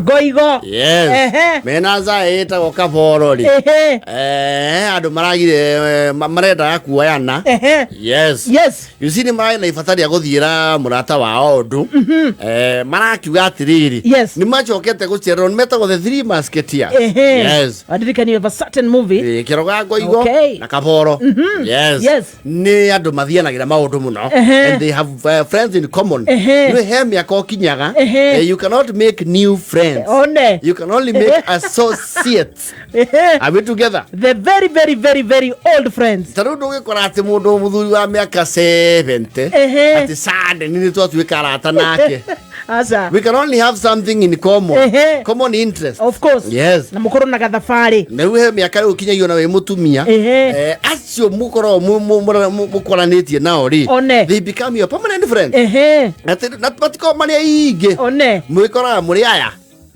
Ngoigo. Yes. Ehe. Mena nza ĩtagwo Kaboro rĩ. Ehe. Andũ maragire marendaga kuoyana. Ehe. Yes. Yes. You see nĩ marĩ na ibata rĩa gũthiĩra mũrata wao ũndũ. Marakiuga atĩrĩrĩ. Yes. Nĩ macokete gũcererwo nĩ metagwo the three musketeers. Ehe. Yes. Wandirikania of a certain movie. Kĩroga Ngoigo Okay. na Kaboro. Yes. Yes. Nĩ andũ mathianagĩra maũndũ mũno. Ehe. And they have friends in common. Ehe. Nĩ he mĩaka ũkinyaga. Ehe. You cannot make new friends. One. You can only make associates. Ehe. Are we together? The very very very very old friends. Ta rĩu ndũgĩkora atĩ mũndũ mũthuri wa mĩaka 70 Ehe. atĩ suddenly nĩ twatuĩka arata nake. Aca. We can only have something in common. Ehe. Common interest. Of course. Yes. Na mũkorwo na gathabarĩ. Na rĩu he mĩaka rĩu ũkinyagio na wĩ mũtumia. Ehe. Acio mũkoragwo mũkoranĩtie nao rĩ. One. They become your permanent friends. Ehe. Atĩ na matikoragwo marĩ aingĩ. One. Mwĩkoraga mũrĩ aya.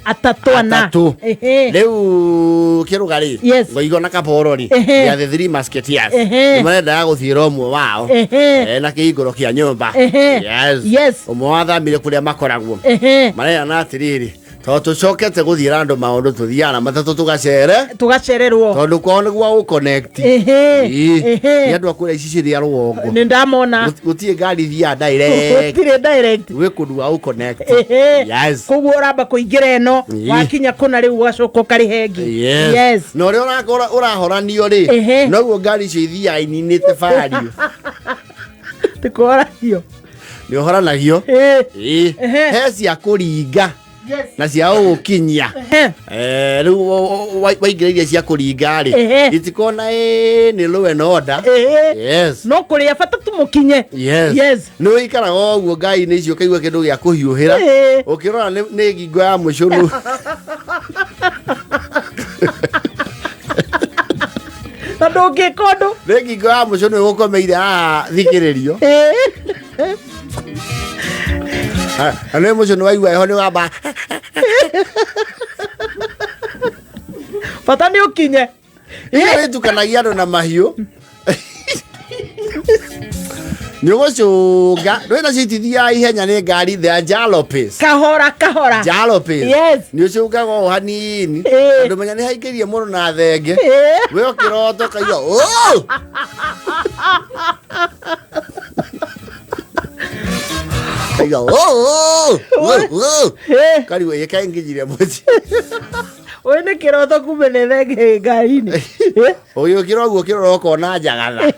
Atatũ ana. Atatũ. Ehe. Rĩu kĩrũga rĩ. Yes. Ngoigo na Kaboro rĩ. Ehe. They are the three musketeers. Ehe. Nĩ marendaga gũthiĩra ũmwe wao. Ehe. Na kĩhingũro kĩa nyũmba. Ehe. Yes. Yes. Ũmwe wathamire kũrĩa makoragwo. Ehe. Marerana atĩrĩrĩ, tondũ tũcokete gũthiĩra andũ maũndũ tũthiaga na matatũ tũgacere Tũgacererwo. tondũ kwao nĩ gwa gũconnect. Ehe. Ĩĩ. Ehe. Nĩ andũ a kũrĩa ici cirĩa rũgongo. Nĩ ndamona. Gũtirĩ ngari ithiaga direct. Gũtirĩ direct. Gwĩ kũndũ gwa gũconnect. Ehe. Yes. Koguo ũramba kũingĩra ĩno Ĩĩ. wakinya kũna rĩu ũgacoka ũkarĩha ĩngĩ. Yes. Yes. Na ũrĩa ũrahoranio rĩ, Ehe. noguo ngari icio ithiaga ininĩte bario. Tĩkũhoranio. Nĩ ũhoranagio. Ĩĩ. Ĩĩ. Ehe. He cia kũringa Yes. na cia gũgũkinyia. Ehe. Rĩu waingĩra iria cia kũringa rĩ, Ehe. itikona ĩĩ nĩ law and order. Ehe. Yes. No kũrĩa bata tu mũkinye. Yes. Yes. Nĩ ũikaraga ũguo ngai-inĩ icio ũkaigua kĩndũ gĩa kũhiũhĩra. Ĩĩ. Ũkĩrora nĩ ngingo ya mũcũnũ. Na ndũngĩka ũndũ. Nĩ ngingo ya mũcũnũ ĩgũkomeire haha thikĩrĩrio. Ĩĩ. Na nĩ mũcũnũ waigua heho nĩ wamba. Bata nĩ ũkinye. Iria rĩtukanagia andũ na mahiũ. Nĩ ũgũcũnga. Ndũĩ nacio itithiaga ihenya nĩ ngari, they are jalopes. Kahora kahora. Jalopes. Yes. Nĩ ũcũngaga o hanini. Ĩĩ. Andũ menya nĩ haingĩrie mũndũ na thenge. Ĩĩ. We ũkĩrota ũkaigua, "Oh!" Kaigua, "Oh, oh, oh, oh." Ĩĩ. Karigwo, "Ĩ, kaĩ nginyire mũciĩ." Ũyũ nĩ kĩroto kumbe nĩ thenge ngari-inĩ. Ĩĩ. Ũgĩũkĩra ũguo ũkĩrora ũkona njagatha.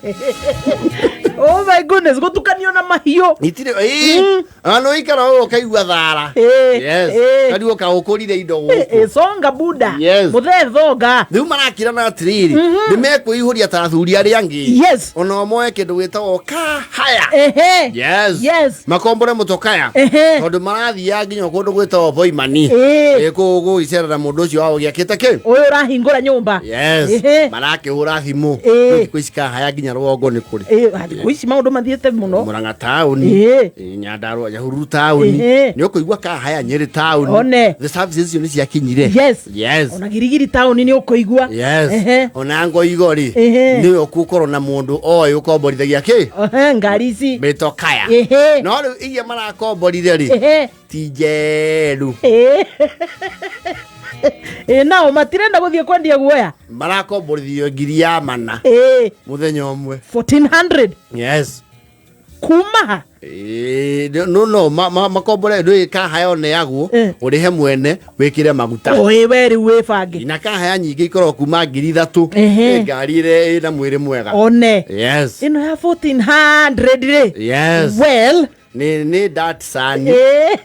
Oh my goodness, gũtukanio na mahiũ. Itirĩ, ĩĩ, ona nĩ ũikara ũũ ũkaigua thara. Ĩĩ, Yes. ĩĩ. Karigwo kaĩ ũkũrire indo gũkũ. Ĩĩ, songa buda. Yes. Mũthee thonga. Rĩu marakirana atĩrĩrĩ, nĩ mekwĩihũria ta athuri arĩa angĩ. Yes. Ona moe kĩndũ gĩtagwo kahaya. Ehe. Yes. Yes. Makombore mũtokaya. Ehe. Tondũ marathiaga nginya kũndũ gwĩtagwo Boimani. Ĩĩ. Ĩ, kũu gũgĩcerera mũndũ ũcio wao gĩakĩte kĩ? Ũyũ ũrahingũra nyũmba. Yes. Ehe. Marakĩhũra thimũ. Ĩĩ. Rĩu thikũ ici kahaya nginya rũgongo nĩ kũrĩ. Ĩĩ, thikũ ici maũndũ mathiĩte mũno. Murang'a taũni. Ĩĩ. Ĩĩ, Nyandarua Nyahururu taũni. Ehe. Nĩ ũkũigua kahaya Nyĩrĩ taũni. One. The services icio nĩ ciakinyire. Yes. Yes. Ona girigiri taũni nĩ ũkũigua. Yes. Ehe. Ona ngoigo rĩ. Ehe. Nĩwe ũkũkorwo na mũndũ oĩ ũkomborithagia kĩ? Ehe, ngari ici. Mĩtokaya. Ehe. No rĩu iria marakomborire rĩ Ehe. ti njeru. Ĩĩ. Ĩĩ, nao matirenda gũthiĩ kwendia guoya. Marakomborithio ngiri ya mana Ĩĩ. mũthenya ũmwe. 1400 Yes. kuma ha? Ĩĩ, no no makombore ndũĩ kahaya ũneagwo ũrĩhe mwene wĩkĩre maguta. Ĩĩ, we rĩu wĩbange. Na kahaya nyingĩ ikoragwo kuma ngiri ithatũ. Ehe. Nĩ ngari ĩrĩa ĩna mwĩrĩ mwega. One. Yes. Ĩno ya 1400 rĩ. Yes. Well. Nĩ Datsun. Ĩĩ.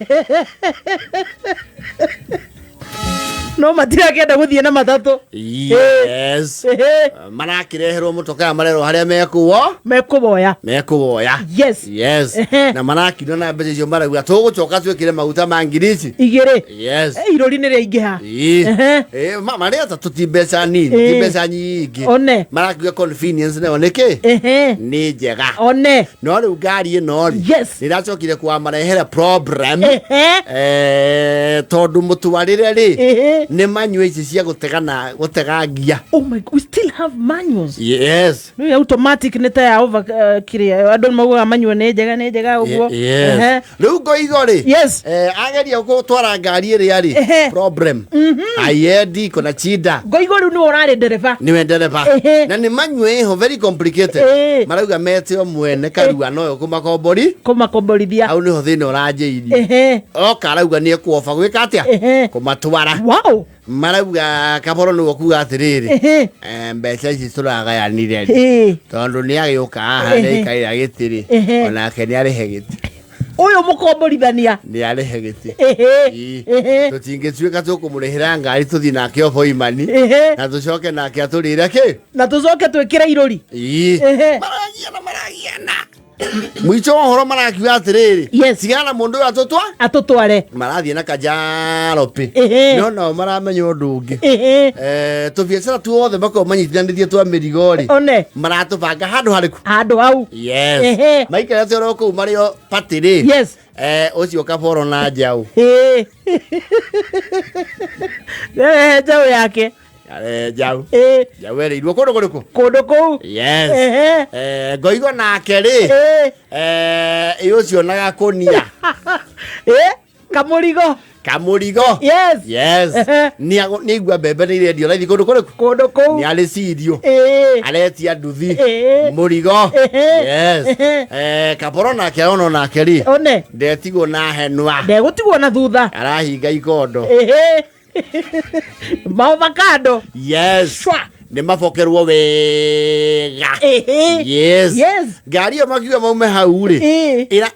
No matirakĩenda gũthiĩ na matatũ. Yes. Ehe. Marakĩreherwo mũtokaya marerwo harĩa mekuo. Mekũwoya. Mekũwoya. Yes. Yes. Ehe. Na marakinywo na mbeca icio marauga tũgũcoka twĩkĩre maguta ma ngiri ici. Igĩrĩ. Yes. Irũri nĩ rĩaingĩha. Ĩĩ. Ehe. Ĩĩ, marĩ atatũ ti mbeca nini, ti Ĩĩ. mbeca nyingĩ. One. Marakiuga convenience nayo nĩ kĩ? Ehe. Nĩ njega. One. No rĩu ngari ĩno rĩ, Yes. nĩ ĩracokire kũmarehere problem. Ehe. Tondũ mũtwarĩre rĩ, Ehe. Nĩ manyua ici cia gũtega na gũtega ngia. Oh my, we still have manuals? Yes. Nĩ automatic nĩ ta ya over kĩrĩa andũ maugaga manual nĩ njega, nĩ njega ũguo. Yes. Ehe. Rĩu ngoigo rĩ, ageria gũtwara ngari ĩrĩa rĩ, problem aiendi kuna chida. Ngoigo rĩu nĩwe ũrarĩ ndereba? Niwe ndereba. Na nĩ manyue ĩho very complicated. Marauga mete o mwene Karua noyo kũmakombori. Kũmakomborithia. Hau nĩho thĩna ũranjĩirie. Oka arauga nĩ ekuoba gwĩka atĩa? Kũmatwara. Marauga Kaboro nĩwe kuga atĩrĩrĩ, mbeca ici tũragayanire rĩ, tondũ nĩ agĩũka haha nĩ aikarĩra gĩtĩ rĩ, onake nĩ arĩhe gĩtĩ. Ũyũ mũkomborithania. Nĩ arĩhe gĩtĩ. Ii. Tũtingĩtuĩka tũkũmũrĩhĩra ngari tũthiĩ nake oboimani na tũcoke nake atũrĩre kĩ. Na tũcoke twĩkĩre irũri. Ii. Maragiana, maragiana, mũico wa ũhoro marakiuga atĩrĩrĩ, tigana na mũndũ ũyũ atũtwa atũtware. Marathiĩ na kajaropĩ. No nao maramenya ũndũ ũngĩ. Tũbiacara tuothe makoragwo manyitithanĩtie twa mĩrigo rĩ, one maratũbanga handũ harĩkũ? Handũ hau. Yes. Maikarĩte oro kũu marĩ o party rĩ, ũcio Kaboro na njaũ. Nĩwe njaũ yake. Njaũ. Njaũ ĩrĩirwo kũndũ kũrĩkũ? Kũndũ kũu. Yes. Ngoigo nake rĩ, ĩ ũcio na gakũnia. Kamũrigo. Kamũrigo. Yes. Yes. Nĩ aigua mbembe nĩ irendio raithi kũndũ kũrĩkũ? Kũndũ kũu. Nĩ arĩ cirio. Aretia nduthi. Mũrigo. Yes. Kaboro nake arona nake rĩ, one ndetigwo na henwa. Ndegũtigwo na thutha. Arahinga ikondo. Maovakado. Yes. Shwa. Nĩ mabokerwo wega. Yes. Ngari ĩyo makiuga maume hau rĩ,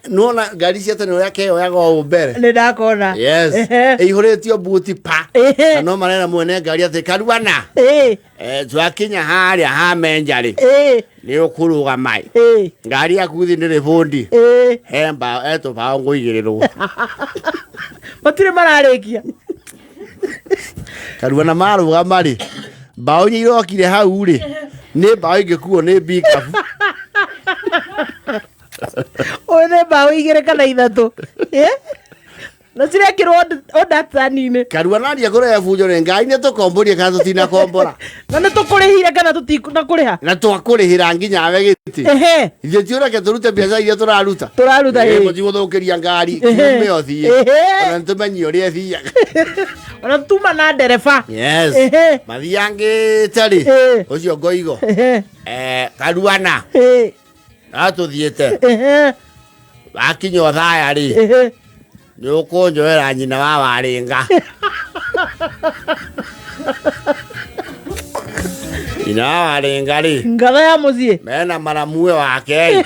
nĩwona ngari cia tene ũrĩa keyoyaga ũũ mbere? Nĩ ndakona. Yes. Ĩihũrĩtio buti pa. Na no marera mwene ngari atĩ Karuana, twakinya harĩa ha Menja rĩ, nĩ ũkũrũgama ngari yaku thĩ nĩ rĩbũndi. He mbao etũbaũ ngũigĩrĩrwo. Matirĩ mararĩkia. Karuana marũgama rĩ, mbaũ iria irokire hau rĩ, nĩ mbaũ ingĩkuo nĩ bikabu. Ũyũ nĩ mbaũ igĩrĩ kana ithatũ. Na cirekĩrwo ondatani-inĩ. Karuana aria kũrehe bunjo rĩ, ngari nĩ tũkomborie kana tũtinakombora? Na nĩ tũkũrĩhire kana tũtinakũrĩha? Na twakũrĩhĩra nginya we gĩtĩ. Ithuĩ ti ũreke tũrute biacara iria tũraruta. Tũraruta, ĩĩ. Mũtigũthũkĩria ngari kiume ũthiĩ. Ona nĩtũmenye ũrĩa ĩthiaga. Ona tuma na ndereba. Yes. Mathiangĩte rĩ, ũcio ngoigo, Karuana, atũthiĩte wakinya ũthaya rĩ, nĩ ũkũnjoera nyina wa Warĩnga. Nyina wa Warĩnga rĩ, ngatha ya mũciĩ mena maramue wake ĩ.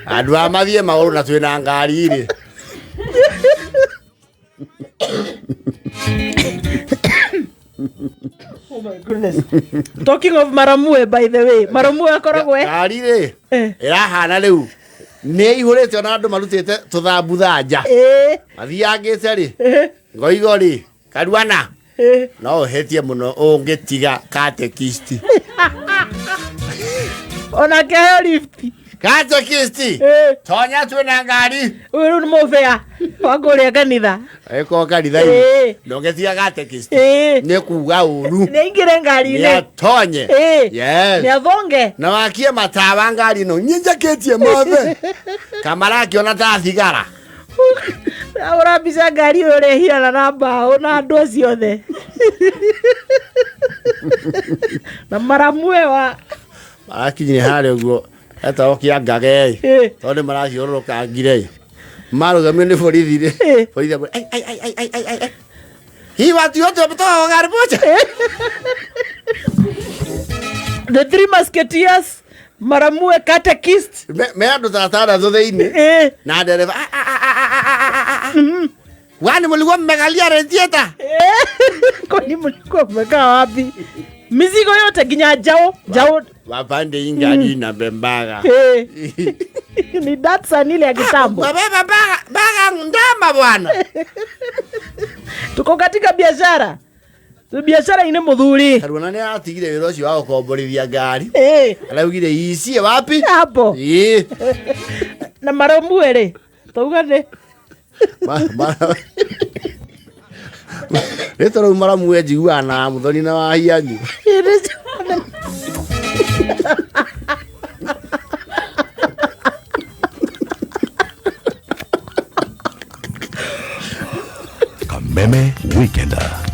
Andũ a mathiĩ magũrũ na twĩna ngari rĩ. Oh my goodness. Talking of maramue, by the way, maramue akoragwo Ngari rĩ, ĩrahana rĩu nĩ ĩihũrĩte ona andũ marutĩte tũthambutha nja. Mathiangĩte rĩ, ngoigo rĩ, Karuana, no ũhĩtie mũno ũngĩtiga katekisti. Onake aheo lift. Katekisti, tonya twĩna ngari. Ũyũ rĩu nĩ mũbĩa wa kũrĩa kanitha. Ĩko kanitha-inĩ. Ndũngĩtiga katekisti. Nĩ kuga ũru. Nĩ aingĩre ngari-inĩ. Nĩ atonye. Yes. Nĩ athonge. Na wakie matawa ngari ĩno nyenjakĩtie mothe kamara akĩona ta thigara. Ahũra mbica ngari ĩyo ũrĩa ĩhirana na mbaũ na andũ acio othe na maramue wa Marakinyire harĩa ũguo etagwo kĩangage tondũ nĩ marathiũrũrũkangire, marũgamio nĩ borithi rĩ, borithi amwĩra, "Ai, ai, ai, ai, ai, ai, ai, ai. Hii watu wote wametoka kwa gari moja." The Three Musketeers, maramue, catechist. Me andũ ta atandatũ thĩinĩ na ndereba. "Ah, ah, ah, ah, ah, ah, ah, ah. Kwani mlikuwa mmekalia redieta?" Kwani mlikuwa mmekaa wapi? Mizigo yote nginya njaũ njaũ. Wapande hii ngari inabembaga. Ni Datsun ile ya kitambo. Wabeba baga baga ndama bwana. Tuko katika biashara. Biashara ine muthuri. Karuana nĩ aratigire wĩra ũcio wa gũkomborithia ngari. Araugire icie wapi? Hapo. Ĩĩ. Na maramue rĩ, tauga nĩ Rĩtwa rĩu maramu we njiguaga na wa Mũthoni na wa Hianyu. Kameme Weekender.